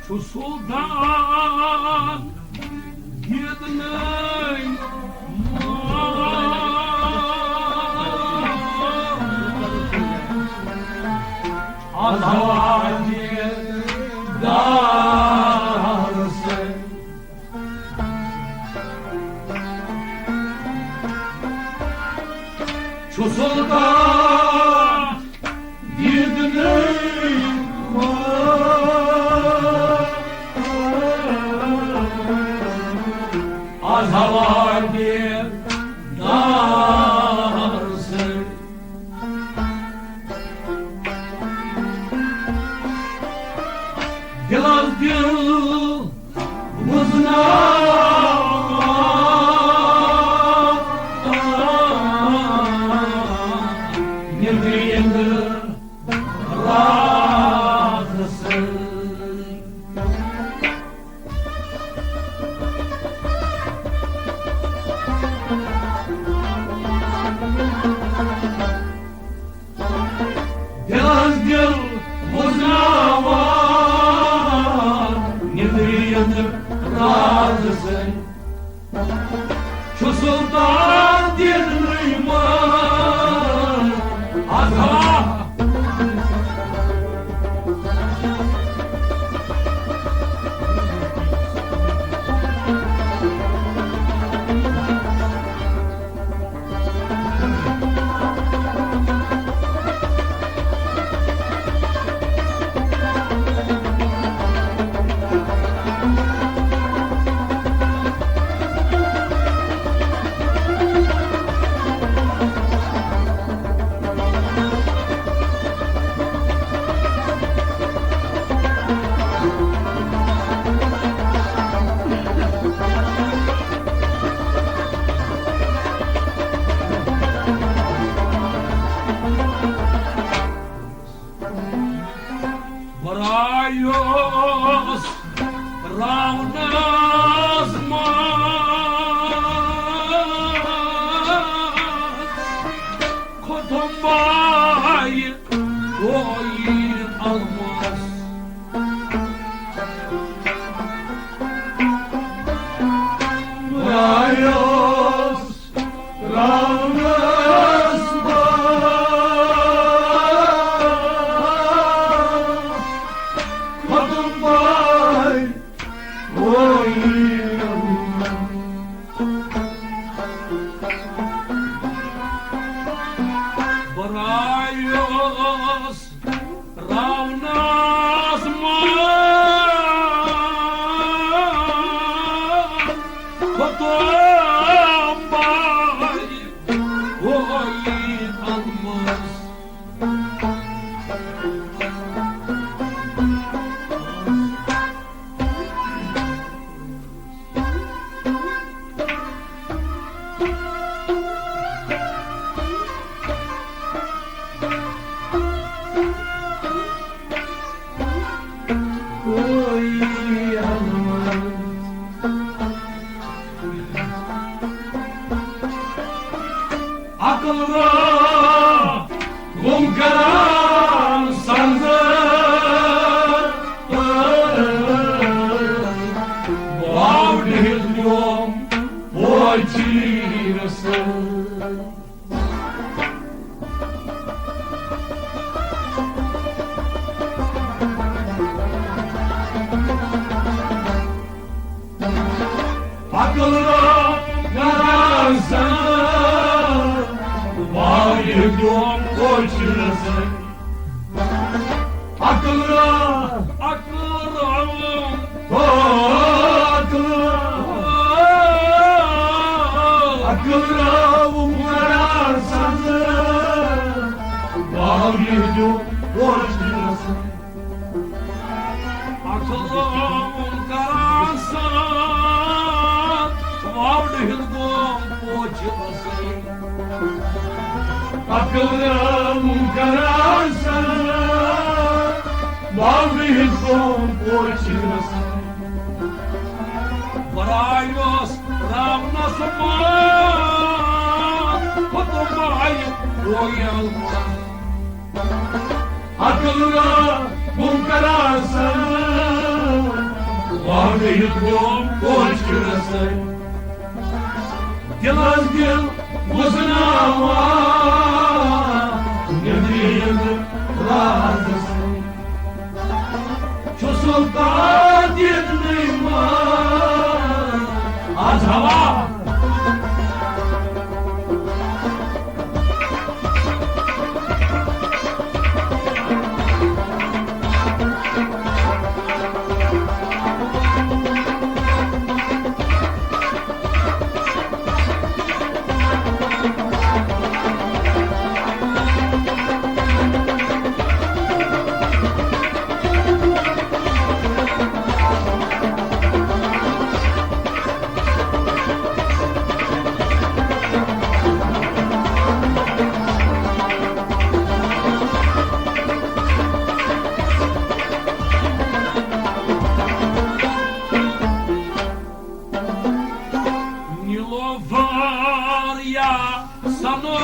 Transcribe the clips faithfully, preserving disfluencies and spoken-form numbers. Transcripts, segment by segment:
سلطان دیدنٕے آزادی دار سٕنٛدۍ۔ چھُ سلطان دیدنٕے آزادی دار سٕنٛدۍ۔ دِلس دِل وُزناوان نیٚبرِم رازٕ سۭتۍ۔ دِلس دِل وُزناوان نیٚبرِم رازٕ سۭتۍ۔ چھُ سلطان دیدنٕے مان۔ آزاد۔ برایوس راونس منٛز کھوٚتُم بایہِ ہوئی المس۔ برایوس راونس منٛز کھوٚتُم بایہِ ہوئی المس۔ برایوس راونس منٛز کھوٚتُم بایہِ ہوئی المس۔ عقل را گوٚم کران سنزٕ، باوٹہِ ہِنٛز گوٚم پوچی رسن۔ عقل را گران سان، واریاہ دۄہ کوچہِ رسن۔ عقل را، عقل را، او عقل را، عقل را، گران سان، واریاہ دۄہ کوچہِ رسن۔ عقل را وُن کران سان، واوڈِ ہِنٛد گوم پوچہِ وسٕے۔ عقل را وُن کران سان، واوڈِ ہِنٛد گوم پوچہِ وسٕے۔ برایوس راونس منٛز، خطبہ آیہِ کویل۔ عقل را گم کران سان، یہِ قوم پوشہِ رسٲے۔ دِلس دِل وُزناوان نیٚبرِم رازس۔ چھُ سُلطان دیٖدنٕے منٛز آز ہوا۔ نیلوفر یا صنوبر،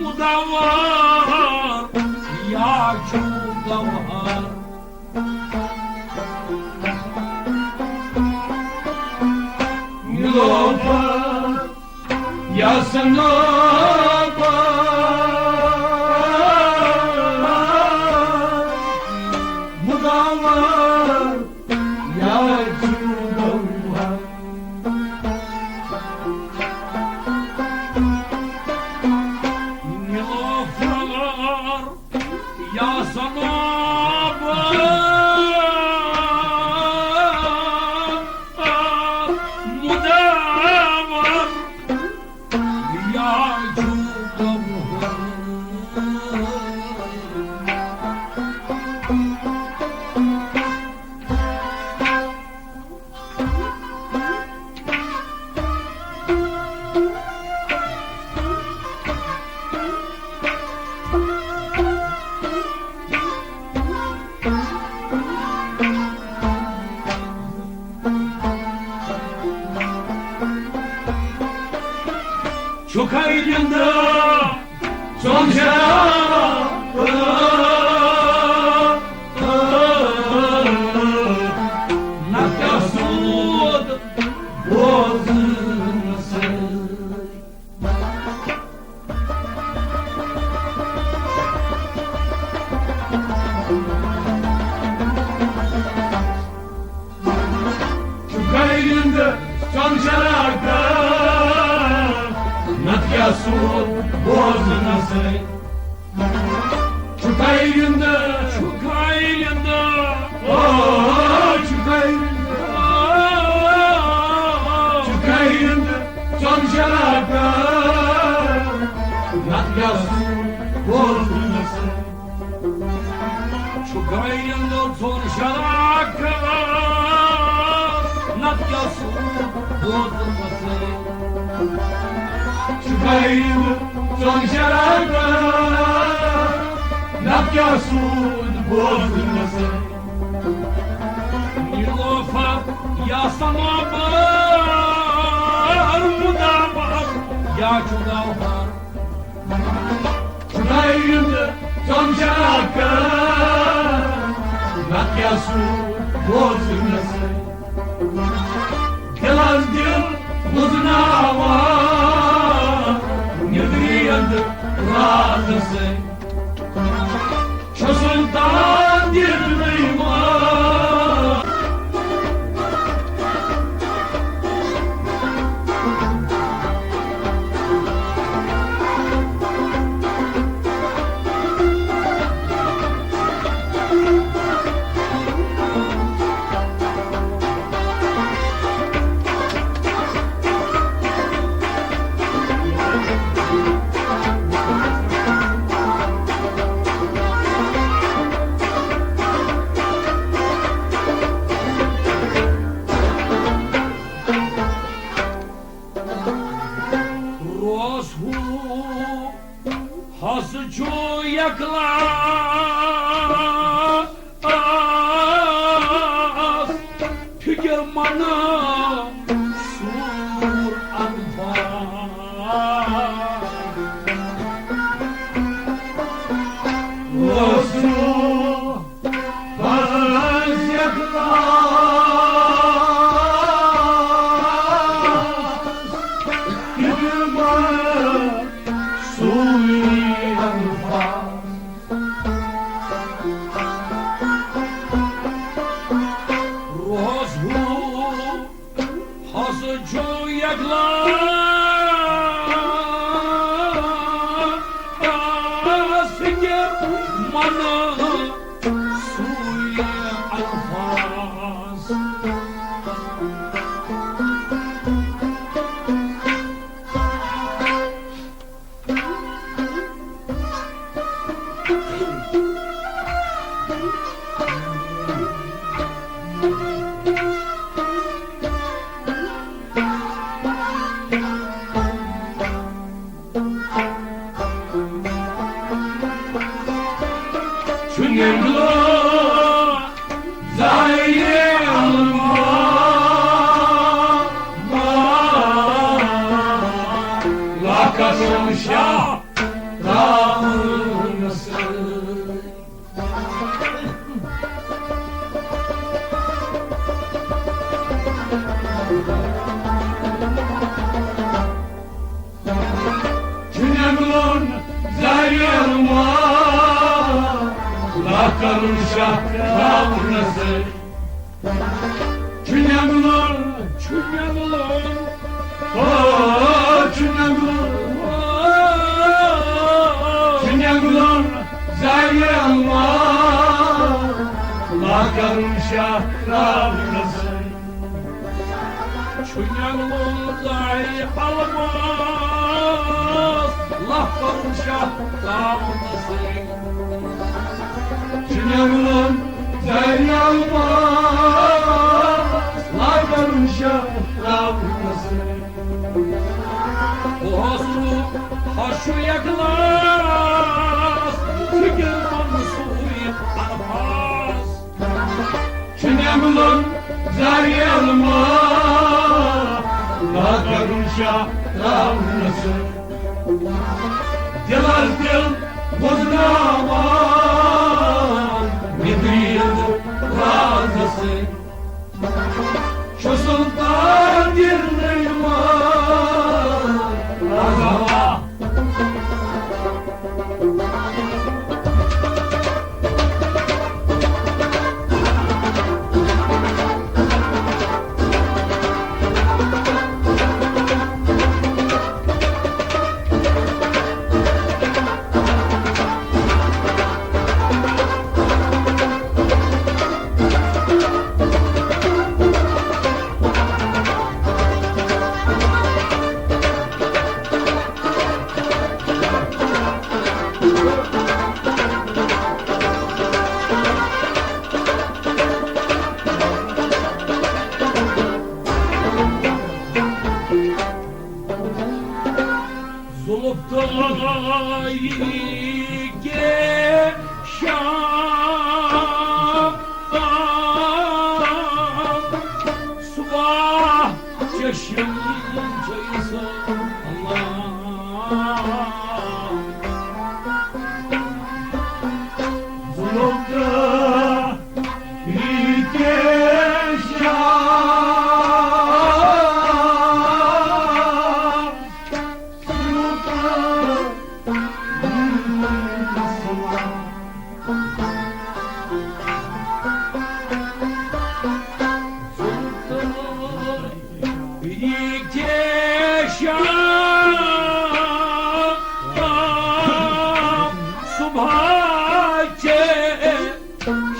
مدور یا چھُ گوہر۔ نیلوفر یا صنوبر، مدور یا چھُ گوہر۔ نیلوفر یا صنوبر، مدور یا چھُ گوہر۔ چھُکھے گِنٛدان ژۄن شرابن، نتہٕ کیٛاہ سوٗد بوزنہٕ سۭتۍ۔ چھُکھے گِنٛدان ژۄن شرابن، نتہٕ کیٛاہ سوٗد بوزنہٕ سۭتۍ۔ چھُکھے گِنٛدان، چھُکھے گِنٛدان، او، چھُکھے گِنٛدان، چھُکھے گِنٛدان ژۄن شرابن، نتہٕ کیٛاہ سوٗد بوزنہٕ سۭتۍ۔ چھُکھے گِنٛدان ژۄن شرابن، نتہٕ کیٛاہ سوٗد بوزنہٕ سۭتۍ۔ چھُکھے گِنٛدان ژۄن شرابن، نتہٕ کیٛاہ سوٗد بوزنہٕ سۭتۍ۔ نیلوفر یا صنوبر، مدور یا چھُ گوہر۔ چھُکھے گِنٛدان ژۄن شرابن، نتہٕ کیٛاہ سوٗد بوزنہٕ سۭتۍ۔ دِلس دِل وُزناوان نیٚبرِم رازس سۭتۍ۔ چھُ سُلطان دیٖدنٕے منٛز۔ روز ہُہ ہس چھُ یکلاس فکر منصور انداز۔ او، منہٕ سُے الفاظ۔ چھُ نٮ۪نٛگلو زاہرِ علما، لا قسم شاہ ترٛاونہٕ سۭتۍ۔ چھُ نٮ۪نٛگلُن زاہرِ علما، لا قسم شاہ ترٛاونہٕ سۭتۍ۔ چھُ نٮ۪نٛگلُن، چھُ نٮ۪نٛگلُن، او، چھُ نٮ۪نٛگلُن، او، چھُ نٮ۪نٛگلُن زاہرِ علما، لا قسم شاہ ترٛاونہٕ سۭتۍ۔ چھُ نٮ۪نٛگلُن زاہرِ علما، لا قسم شاہ ترٛاونہٕ سۭتۍ۔ چھُ نٮ۪نٛگلُن زاہرِ علما، لا قسم شاہ ترٛاونہٕ سۭتۍ۔ اوس روح خۄشوُ اخلاص، فِکِر منصوٗر الفاظ۔ چھُ نٮ۪نٛگلُن زاہرِ علما، لا قسم شاہ ترٛاونہٕ سۭتۍ۔ دِلس دِل وُزناوان مِدرِ رازس سۭتۍ۔ چھُ سُلطان دِل نعمان رضا۔ زُلُف تہٕ لایہِ کے شام صبح چشم چھُ سلام۔ زُلُف تہٕ لایہِ کے شام صبح یہِ کیٛاہ شام صبح چے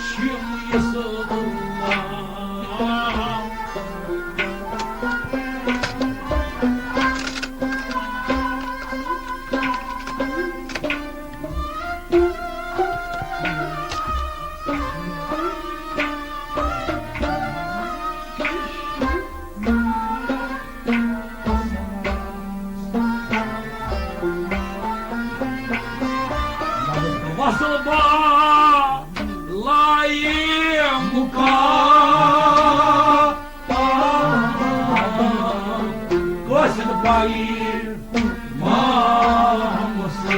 شِم یہِ سلام۔ وصل با لایہِ مقام، قٲصد پایہِ مامسہٕ۔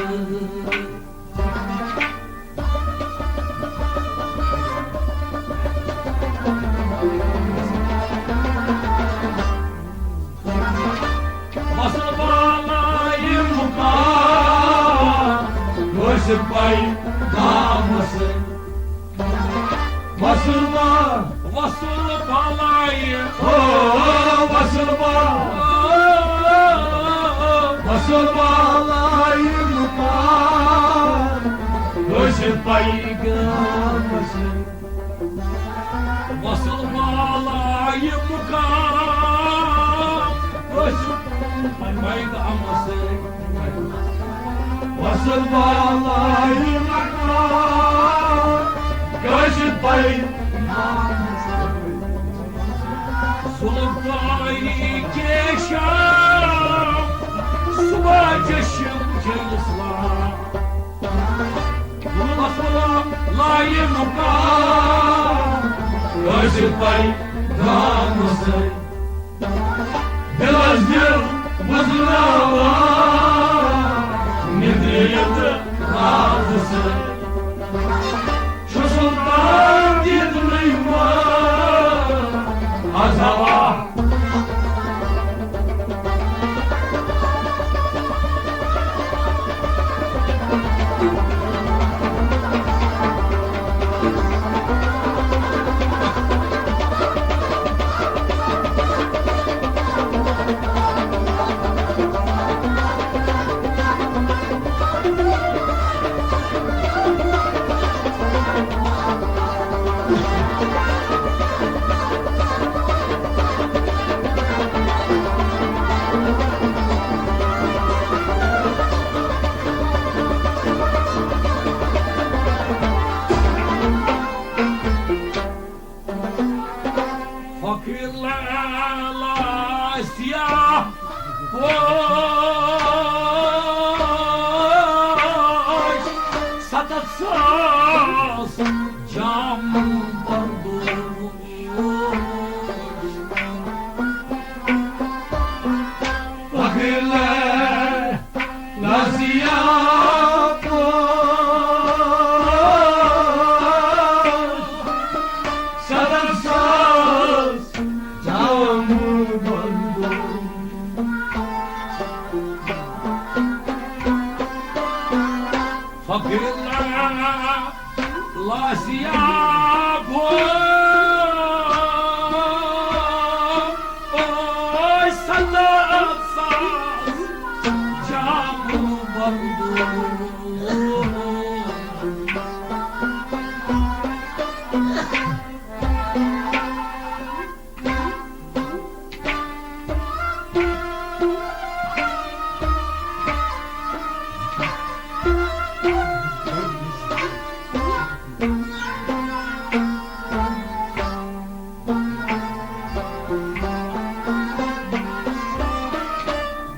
وصل با لایہِ مقام، قٲصد پایہِ مامسہٕ۔ وصل با، وصل با لایہِ، او، وصل با۔ بالایہِ مقام، کٲشِر پیغام سۭتۍ۔ وصل بالایہِ مقام، کٲشِر پیغام سۭتۍ۔ وصل بالایہِ مقام، کٲشِر پیغام سۭتۍ۔ ظلم تاریکی شام، صبح چشم چھ اسلام۔ ظلم اسلام لایہِ مقام، کٲشِر پیغام سۭتۍ۔ دِلس دِل وُزناوان، نِندرِ یِتھ رازٕ سۭتۍ۔ چھُ سُلطان دیٖدنٕے وٲر، عذاب۔ فقیر لالا سیاہ پوش، ستتھ ساس جام بردوش۔ فقیر لالا سیاہ پوش، ستتھ ساس جام بردوش۔ فقیر لالا سیاہ پوش، ستتھ ساس جام بردوش۔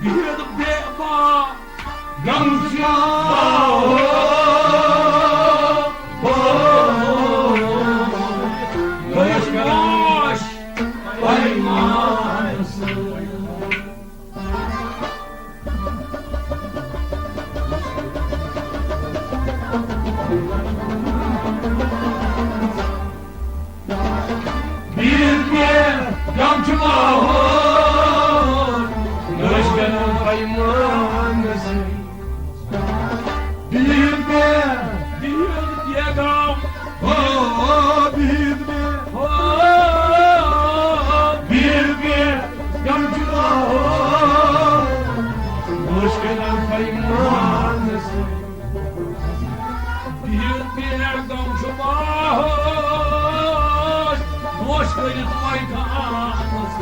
بِہِتھ بے با غم چھُ باہو، باش پیمان سۭتۍ۔ بِہِتھ بے غم چھُ ماحول، لٔج کَران پیمانہٕ سۭتۍ۔ بِہِتھ بے، بِہِتھ بے غم۔ ہو، ہو، بِہِتھ بے۔ ہو، بِہِتھ بے غم چھُ ماحول، لٔج کَران پیمانہٕ سۭتۍ۔ بِہِتھ بے غم چھُ ماحول، دوش کٔرِتھ وۄنۍ خانَس۔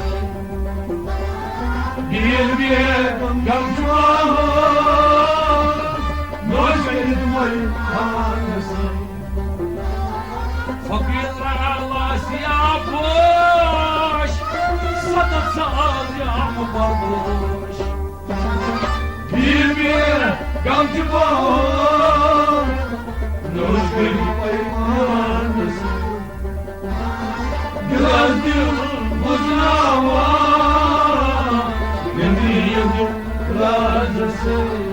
بِہِتھ بے غم چھُ ماحول، دوش کٔرِتھ وۄنۍ خانَس۔ فقیر لالا سیاہ پوش، ستتھ ساس جام بردوش۔ بِہِتھ بے غم چھُ ماحول، دوش کٔرِتھ پیمانَس۔ دِلس دِل وُزناوان، نِندرِ یِتھ رازٕ سۭتۍ۔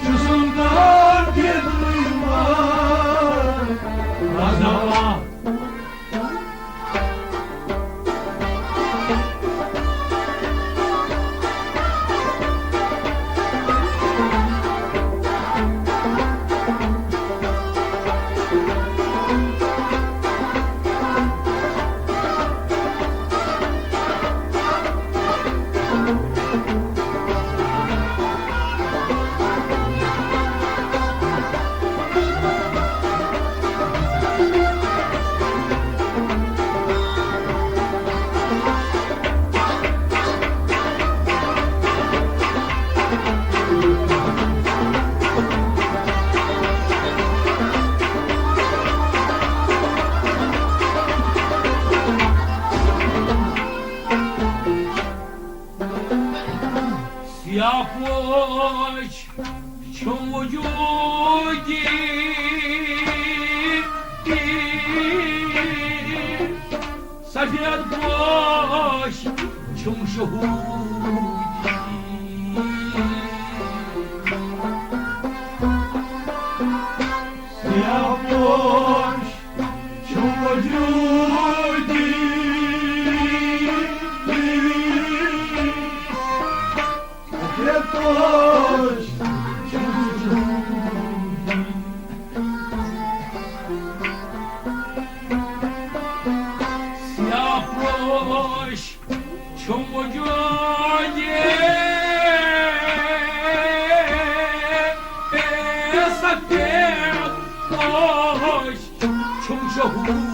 چھُ سُلطان دیٖدنٕے وٲر، عذاب۔ سیاہ پوش چھُم وجودی، سفید پوش چھُم شہودی۔ سیاہ پوش چھُم وجودی، سفید پوش چھُم شہودی۔ سیاہ پوش چھُم وجودی، سفید پوش چھُم شہودی۔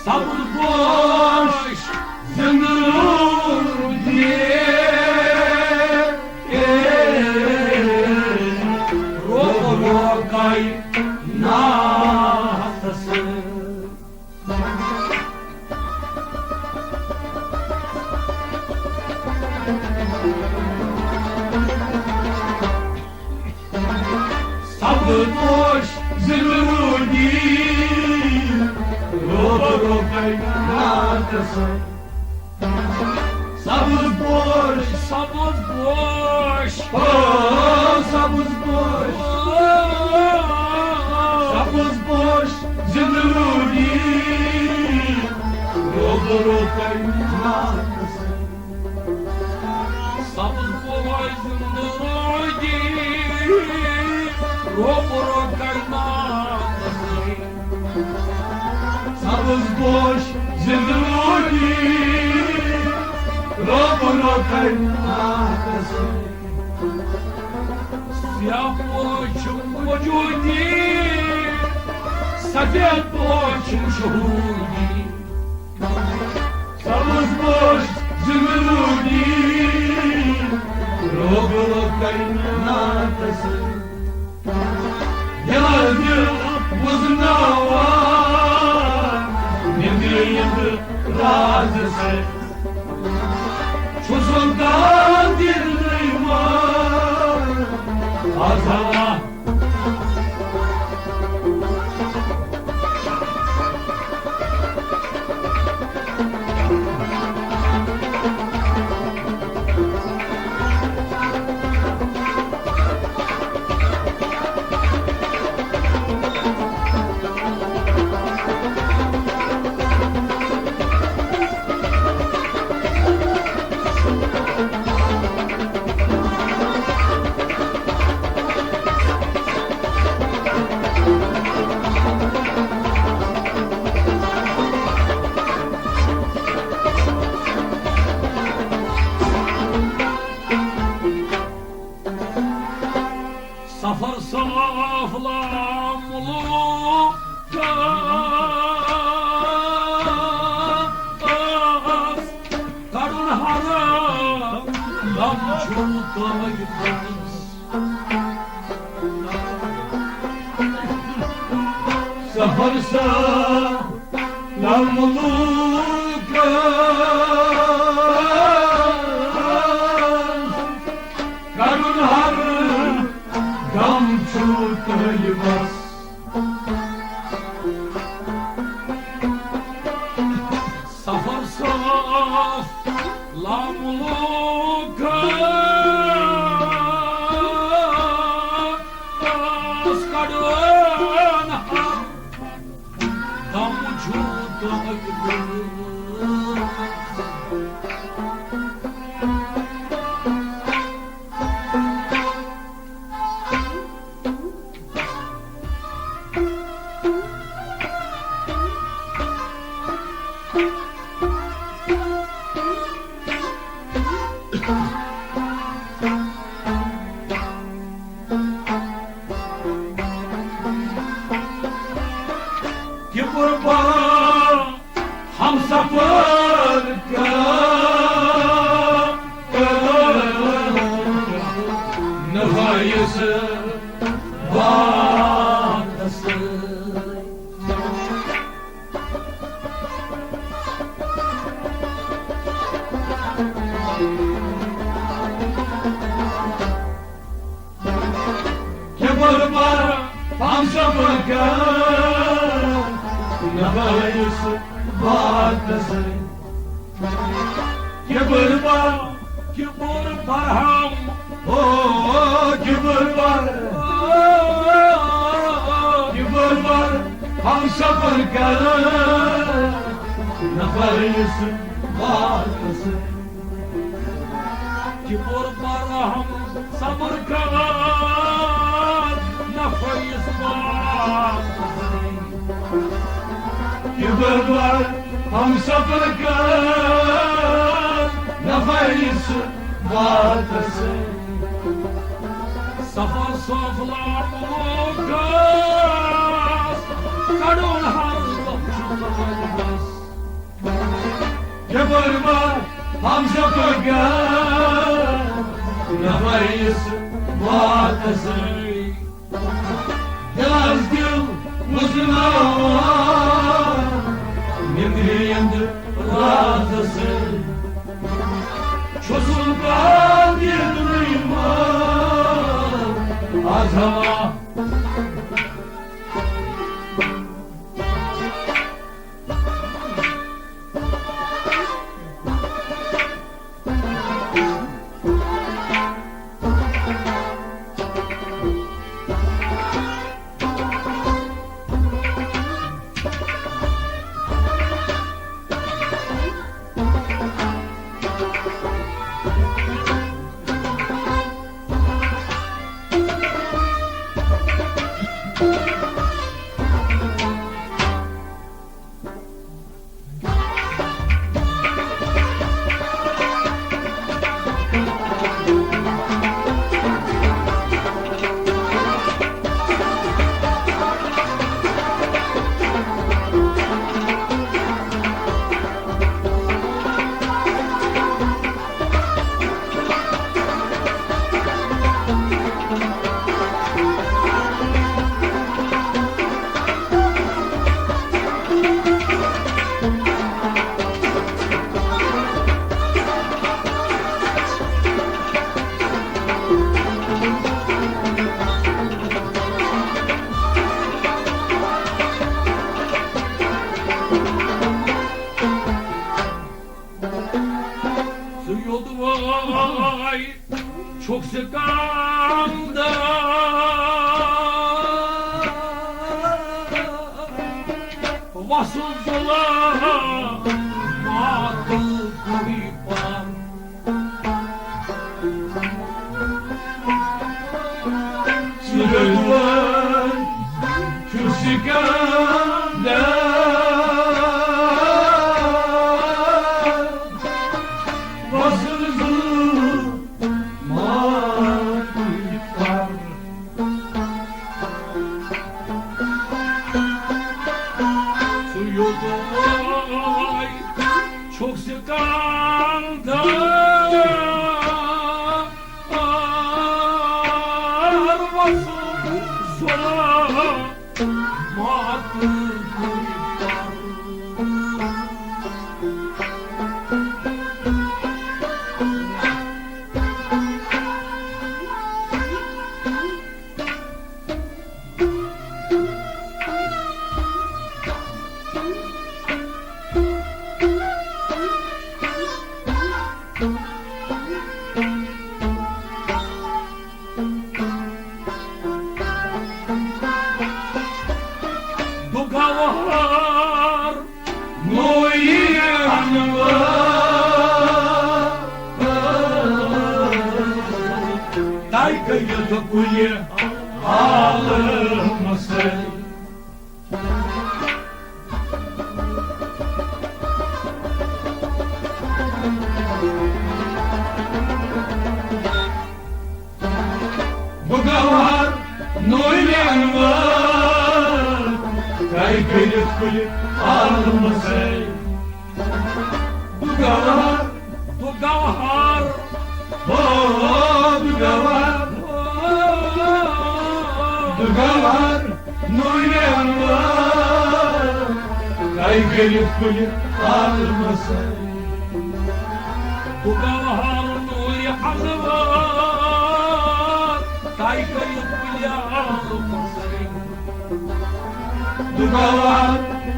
سبز پوش زندگی، روب روب کائناتس۔ سبز پوش زندگی، روب روب کائناتس۔ سبز پوش، سبز پوش، او سبز پوش، او سبز پوش زندگی، روب روب کائناتس۔ سبز پوش زندگی، روب روب کائناتس۔ سبز پوش زندگی، روب روب کائناتس۔ سیاہ پوش چھُم وجودی، سفید پوش چھُم شہودی۔ سبز پوش زندگی، روب روب کائناتس۔ ییٚلہِ دِل وُزناوان، نِندرِ یِنٛدٕ رازٕ سۭتۍ۔ چھُ سُلطان دِلٕے مان، آزما۔ سفر صاف لاملوکس، کڑُن حرام چھُ تۄہہِ۔ سفر صاف لاملوکس، کڑُن ہر غم چھُ تۄہہِ بس۔ سفر صاف لاملوکس، کڑُن ہر غم چھُ تۄہہِ۔ ہم سفر کر، کر، نفیس واتس۔ کبر بر ہم سفر کر، نفیس واتس۔ کبر بر، کبر بر ہم، او، کبر بر، کبر بر ہم سفر کر، نفیس واتس۔ کبر بر ہم سفر کر، نفیس واتس۔ کبر بر ہم سفر کر، نفیس واتس۔ سفر سفلا ملوکس، کڑون ہر وقت زبردست۔ کبر بر ہم سفر کر، نفیس واتس۔ دل از دل وُزناوان، نیٚنٛدرِ یِنٛد رازس۔ چھُسُن کانٛہہ دیٖدنٕے مال از ہوا۔ ژٕ یوٚدوَے چھُکھ سکندر وسُن ظلماتُک گُری پن۔ ژٕ یوٚدوَے چھُکھ سکندر وسُن ظلماتُک گُری پن۔ ژٕ یوٚدوَے چھُکھ سکندر وسُن ظلماتُک گُری پن۔ دُ گوہر نوری انور، تَے کٔرِتھ کُلہِ عالمس۔ بہٕ گوہر نوٗرِ انور، تَے کٔرِتھ کُلہِ عالمہٕ سۭتۍ۔ دُگوہر، دُگوہر، ہو، دُگوہر، دُگوہر، نوٗرِ انوار، تۄہہِ کٔرِتھ کُلہِ عالمہٕ سۭتۍ۔ دُگوہر، نوٗرِ انوار، تۄہہِ کٔرِتھ کُلہِ عالمہٕ سۭتۍ۔ دُگوہر،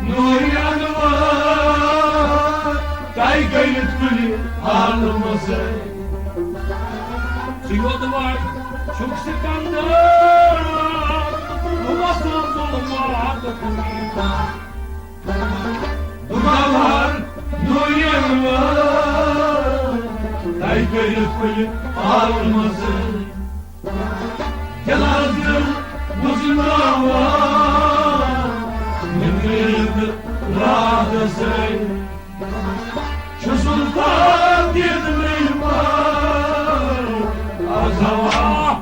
نوٗرِ انوار، تۄہہِ کٔرِتھ کُلہِ عالمہٕ سۭتۍ۔ ژٕ یوت وَٹ چھُکھ سکندر، وۄتھُن ظُلمات کُنی۔ دُگوہر، نوٗرِ انوار، تۄہہِ کٔرِتھ کُلہِ عالمہٕ سۭتۍ۔ دِلس دِل وُزناوان، نِندرِ تہٕ راتس رٔنۍ۔ چھُ سُلطان دِتھ مےٚ یہِ پاے، از ہوا۔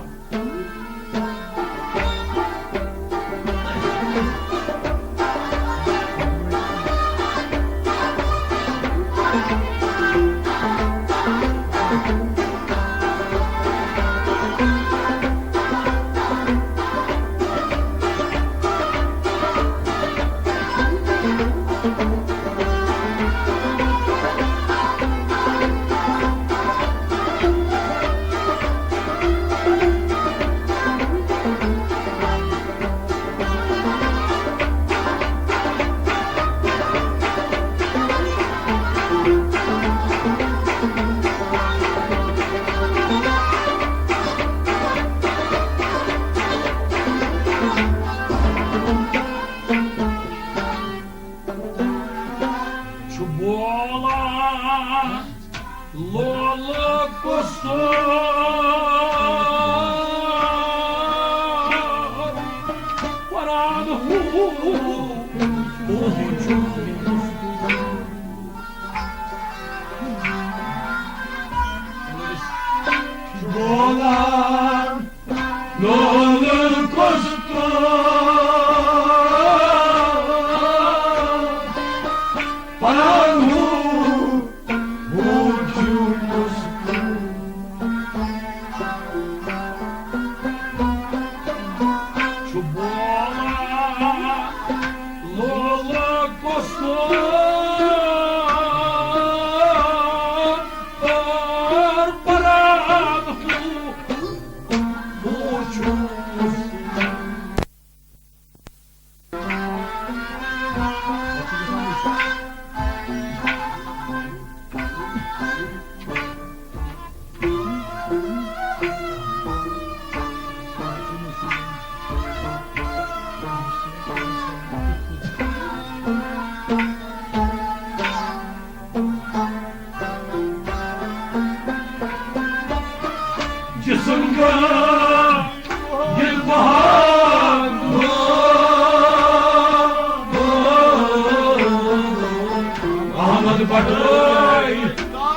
چھُ بولان لولہٕ کُس قرآن ہُہ، ہُہ چھُ بولان لولہٕ کُس پران ہُہ، ہُہ چھُ کُس۔ چھُ بولان لولہٕ کُس پران ہُہ۔ جسم کا یہ بہار احمد بٹوئی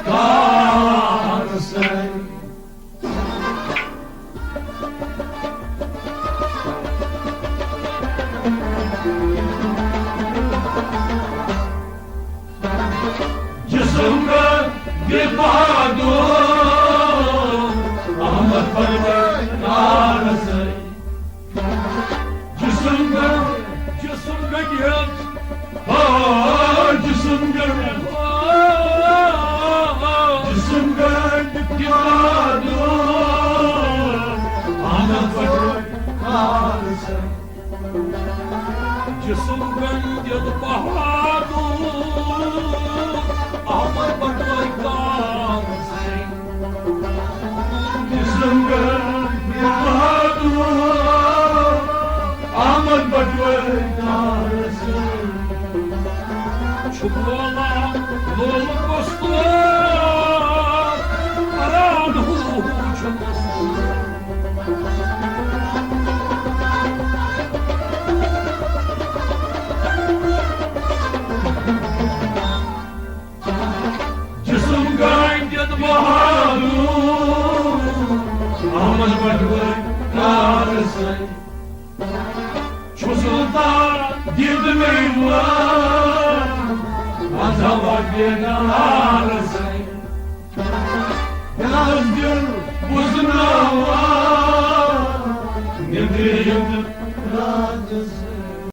کار سے۔ جسم کا یہ بہادر احمد پروردگار سے۔ جسم کا، جسم کا یہ، ہاں، جسم کا، جسم کا یہ بہادر احمد پروردگار سے۔ جسم گنجد بہادر احمد بٹوئی کار۔ جسم گنجد بہادر احمد بٹوئی کار۔ چھُ بولان لولہٕ کُس تہٕ پران ہُہ چھُ کُس۔ جسم گنجد بہادر احمد بٹوئی کار سے۔ چھُ سُلطان یہِ دُنیا وۄنۍ زالو بیدار۔